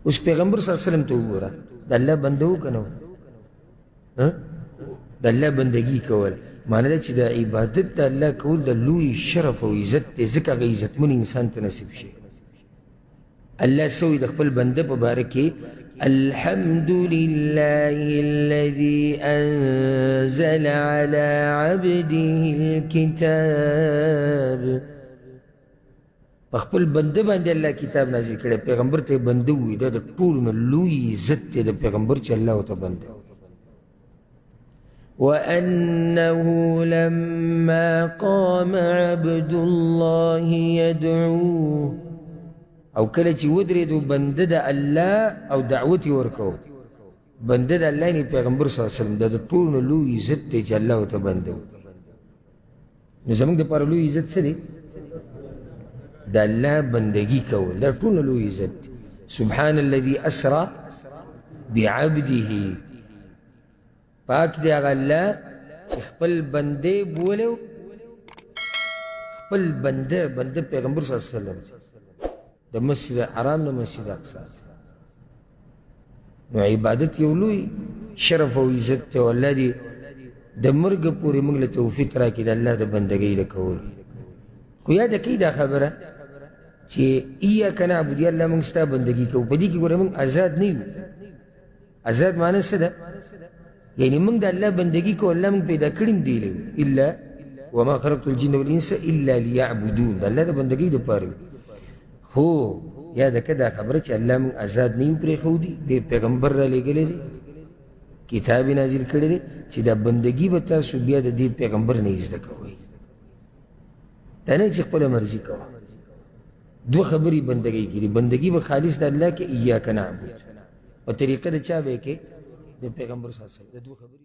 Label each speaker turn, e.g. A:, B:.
A: اوس پیغمبر صلی الله علیه وسلم ته وګوره، د الله بنده و که نه؟ د الله بندګي کول معنی دا چې د عبادت د الله کول د لوی شرف او عزت دی، ځکه هغه عزتمن انسان ته نصیب شي. الله څه وایي د خپل بنده په باره کې؟ الحمد لله الذي أنزل على عبده الكتاب. په خپل بنده باندې الله کتاب نازل کړی، پیغمبر ته یې بنده ووایي. دا د ټولو نه لوی عزت دی د پیغمبر چې الله ورته بنده ووایي. وأنه لما قام عبد الله يدعوه، او کله چې ودرېدو بنده د الله او دعوت یې ورکوو، بنده د الله یعنې پیغمبر صلی الله علیه وسلم، دا د ټولو نه لوی عزت دی چې الله ورته بنده ووایي. نو زموږ دپاره لوی عزت څه دی؟ د الله بندګي کول، دا ټولو نه لوی عزت دی. سبحان الذي اسرا بعبده، پاک دی هغه الله چې خپل بنده بولو، خپل بنده، بنده پیغمبر صلی الله علیه وسلم د مسجد حرام نه مسجد اقصا ته. نو عبادت یو لوی شرف او عزت دی، او الله دې د مرګ پورې موږ له توفیق راکړي د الله د بندګۍ د کولو. خو یاده کړئ دا خبره چې ایاک نعبد، یا الله موږ ستا بندګي کوو. په دې کې ګوره موږ آزاد نه یو. آزاد معنی څه ده؟ یعنی موږ د الله بندګي کوو، الله موږ پیدا کړي هم دی له الا وما خلقت الجن والانس الا ليعبدون، د الله د بندګۍ دپاره وي. خو یاده کړه دا خبره چې الله موږ آزاد نه یو پرېښودي، بې پیغمبر را لېږلی دی، کتاب یې نازل کړی دی چې دا بندګي به تاسو بیا د دې پیغمبر نه زده کوئ، دا نه چې خپله مرضي کوه. دوه خبرې بندګۍ کې دي، بندګي به خالص د الله کې ایاک نعبد، په طریقه د چا به یې کې؟ د پیغمبر صلی الله علیه وسلم. د دوه خبرې